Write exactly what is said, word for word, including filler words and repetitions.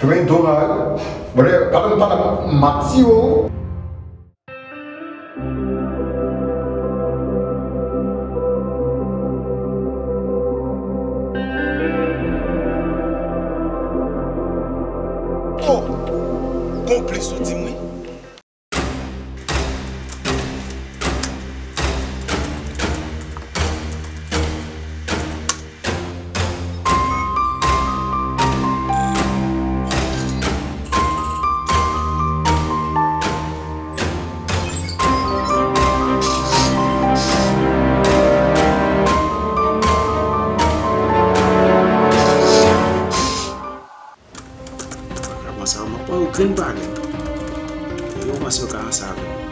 Mwen do la, wi. Brè, pale m, pale m, m ap tiye w. Oh! Konplis ou di m wi. Vagabon sa yo, m ap pran yo grenn pa grenn. Yo panse yo ka ranse avè m.